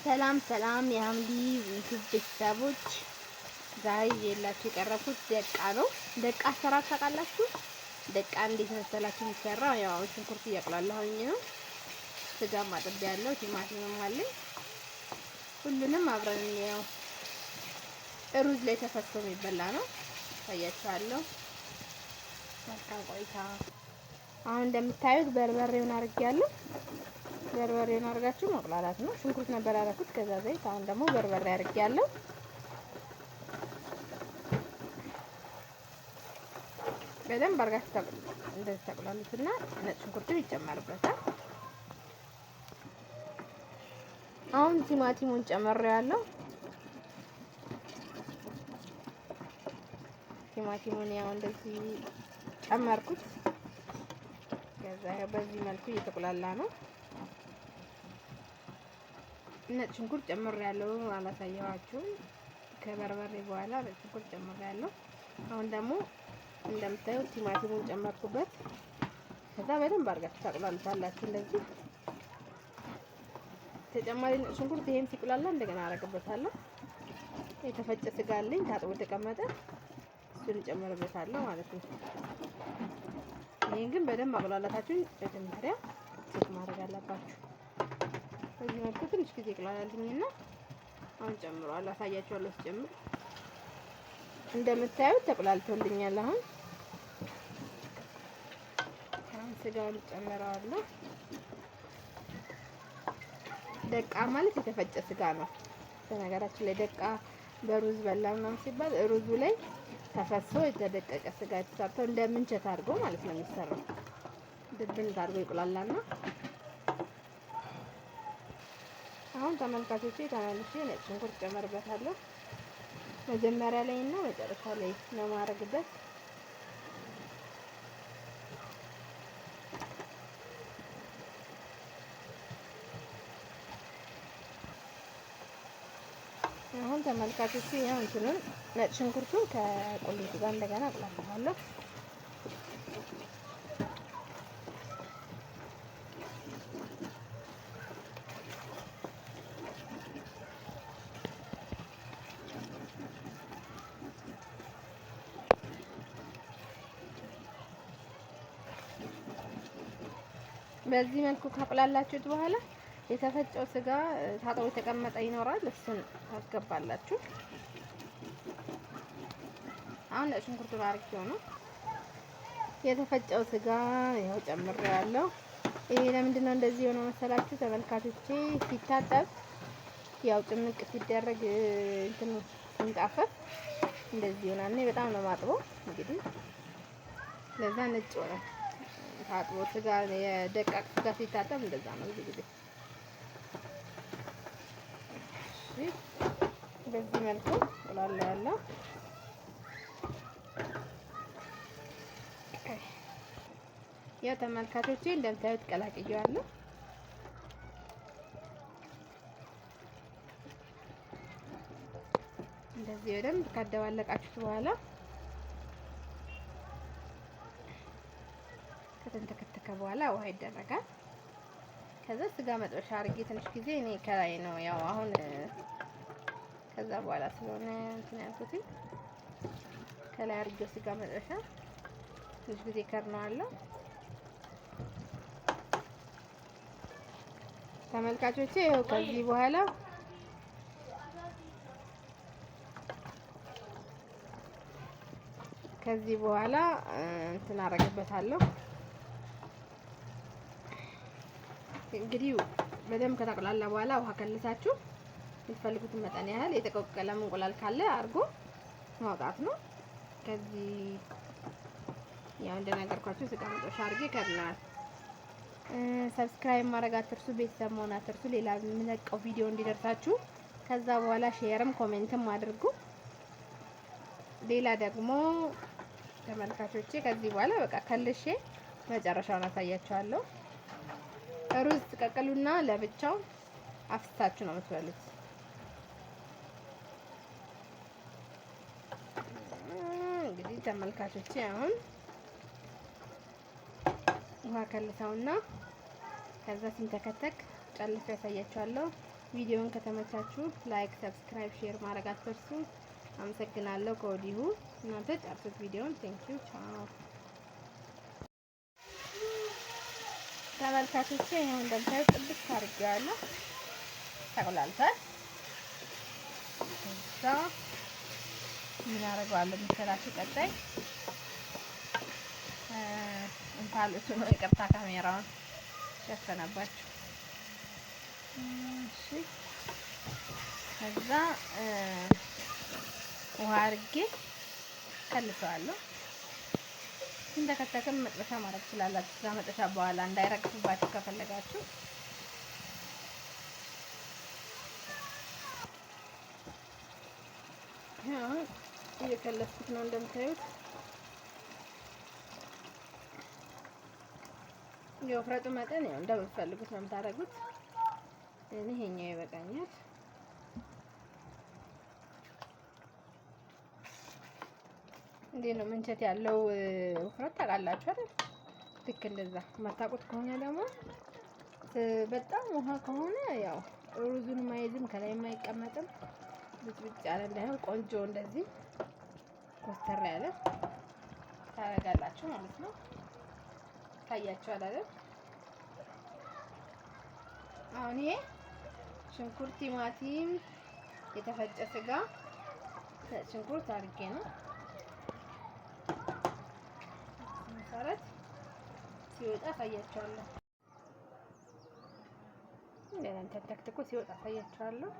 ሰላም ሰላም የሀምሊ ዩቲዩብ ቤተሰቦች፣ ዛሬ ይዤላችሁ የቀረብኩት ደቃ ነው። ደቃ አሰራር ታውቃላችሁ? ደቃ እንዴት መሰላችሁ የሚሰራው? ያው ሽንኩርት እያቁላላሁኝ ነው። ስጋም አጥቤያለሁ፣ ቲማቲምም አለኝ። ሁሉንም አብረን ያው ሩዝ ላይ ተፈትቶ የሚበላ ነው። ታያችኋለሁ። መልካም ቆይታ። አሁን እንደምታዩት በርበሬውን አድርጌያለሁ። በርበሬውን አድርጋችሁ መቁላላት ነው። ሽንኩርት ነበር ያደረኩት፣ ከዛ ዘይት። አሁን ደግሞ በርበሬ አድርጌያለሁ። በደንብ አድርጋችሁ እንደዚህ ታቁላሉትና ነጭ ሽንኩርትም ይጨመርበታል። አሁን ቲማቲሙን ጨምሬያለሁ። ቲማቲሙን ያው እንደዚህ ጨመርኩት። ከዛ በዚህ መልኩ እየተቁላላ ነው። ነጭ ሽንኩርት ጨምሬያለሁ፣ አላሳየኋችሁም። ከበርበሬ በኋላ ነጭ ሽንኩርት ጨምሬያለሁ። አሁን ደግሞ እንደምታዩት ቲማቲሙን ጨመርኩበት። ከዛ በደንብ አድርጋችሁ ታቁላሉታላችሁ። እንደዚህ ተጨማሪ ነጭ ሽንኩርት ይሄም ሲቁላላ እንደገና አደርግበታለሁ። የተፈጨ ስጋ አለኝ ታጥቦ የተቀመጠ፣ እሱን እጨምርበታለሁ ማለት ነው። ይሄን ግን በደንብ አቁላላታችሁን መጀመሪያ check ማድረግ አለባችሁ። በዚህ መልኩ ትንሽ ጊዜ ይቁላላልኝና አሁን ጨምረዋለሁ፣ አሳያችኋለሁ ስጨምር። እንደምታዩት ተቁላልቶልኛል። አሁን ስጋውን ጨምረዋለሁ። ደቃ ማለት የተፈጨ ስጋ ነው። በነገራችን ላይ ደቃ በሩዝ በላ ምናምን ሲባል ሩዙ ላይ ተፈሶ የተደቀቀ ስጋ ተሰርቶ እንደ ምንቸት አድርጎ ማለት ነው የሚሰራው። ድብን አድርጎ ይቁላላና አሁን ተመልካቾቼ ተመልሼ ነጭ ሽንኩርት ጨምርበታለሁ። መጀመሪያ ላይ እና መጨረሻ ላይ ነው የማደርግበት። አሁን ተመልካቾቼ ያው እንትኑን ነጭ ሽንኩርቱን ከቁሊቱ ጋር እንደገና አቁላለዋለሁ። በዚህ መልኩ ካቁላላችሁት በኋላ የተፈጨው ስጋ ታጥቦ የተቀመጠ ይኖራል። እሱን ታስገባላችሁ። አሁን ነጭ ሽንኩርቱ አድርጌው ነው የተፈጨው ስጋ ይኸው ጨምሬያለሁ። ይሄ ለምንድን ነው እንደዚህ የሆነው መሰላችሁ ተመልካቾቼ? ሲታጠብ ያው ጭምቅ ሲደረግ እንትን ሲንጣፈፍ እንደዚህ ይሆናል። እኔ በጣም ነው ማጥበው፣ እንግዲህ ለዛ ነጭ ሆነ። ታጥቦ ስጋ የደቃቅ ስጋ ሲታጠብ እንደዛ ነው ብዙ ጊዜ። በዚህ መልኩ እቁላለዋለሁ። ያው ተመልካቾቼ እንደምታዩት ቀላቅየዋለሁ። እንደዚህ በደንብ ካደባለቃችሁት በኋላ ከተንተከተከ በኋላ ውሃ ይደረጋል። ከዛ ስጋ መጥበሻ አድርጌ ትንሽ ጊዜ እኔ ከላይ ነው ያው አሁን ከዛ በኋላ ስለሆነ እንትን ያልኩት ከላይ አድርጌው ስጋ መጥበሻ ትንሽ ጊዜ ከርነዋለሁ። ተመልካቾቼ ይኸው ከዚህ በኋላ እንትን አደርግበታለሁ። እንግዲህ በደንብ ከተቁላላ በኋላ ውሃ ከልሳችሁ የምትፈልጉትን መጠን ያህል የተቆቀለ እንቁላል ካለ አድርጎ ማውጣት ነው። ከዚህ ያው እንደነገርኳችሁ ስጋ መጥበሻ አድርጌ ከድነዋል። Subscribe ማድረግ አትርሱ፣ ቤተሰብ መሆን አትርሱ፣ ሌላ የምለቀው ቪዲዮ እንዲደርሳችሁ። ከዛ በኋላ share ም comment ም አድርጉ። ሌላ ደግሞ ተመልካቾቼ ከዚህ በኋላ በቃ ከልሼ መጨረሻውን አሳያችኋለሁ። ሩዝ ትቀቅሉና ለብቻው አፍስታችሁ ነው የምትበሉት። እንግዲህ ተመልካቾቼ አሁን ውሃ ከልሰውና ከዛ ሲንተከተክ ጨልፌ ያሳያችኋለሁ። ቪዲዮውን ከተመቻችሁ like፣ subscribe፣ share ማድረግ አትርሱ። አመሰግናለሁ ከወዲሁ። እናንተ ጨርሱት ቪዲዮውን። Thank you፣ ቻው ተመልካቾቼ። ይኸው እንደምታዩት ጥብስ አድርጌዋለሁ። ተቆላልቷል። እዛ ምን አደርገዋለሁ መሰላችሁ? ቀጣይ እንፋሎቱ ነው። ይቅርታ ካሜራውን ሸፈነባችሁ። እሺ ከዛ ውሃ አድርጌ ከልሰዋለሁ። ሲንተከተክም መጥበሻ ማድረግ ትችላላችሁ። ከዛ መጥበሻ በኋላ እንዳይረግፍባችሁ ከፈለጋችሁ አሁን እየከለስኩት ነው እንደምታዩት። የውፍረቱ መጠን ያው እንደምትፈልጉት ነው የምታደርጉት። እኔ ይሄኛው ይበቃኛል። እንዴት ነው ምንቸት ያለው ውፍረት ታውቃላችሁ አይደል? ልክ እንደዛ። የማታውቁት ከሆነ ደግሞ በጣም ውሃ ከሆነ ያው ሩዙን ማይዝም ከላይ የማይቀመጥም ብጭብጭ ያለ እንዳይሆን ቆንጆ እንደዚህ ኮስተር ያለ ታደርጋላችሁ ማለት ነው። ታያችኋል አይደል? አሁን ይሄ ሽንኩርት፣ ቲማቲም፣ የተፈጨ ስጋ፣ ሽንኩርት አድርጌ ነው መሰረት ሲወጣ አሳያችኋለሁ። እንደናንተ ተክትኮ ሲወጣ አሳያችኋለሁ።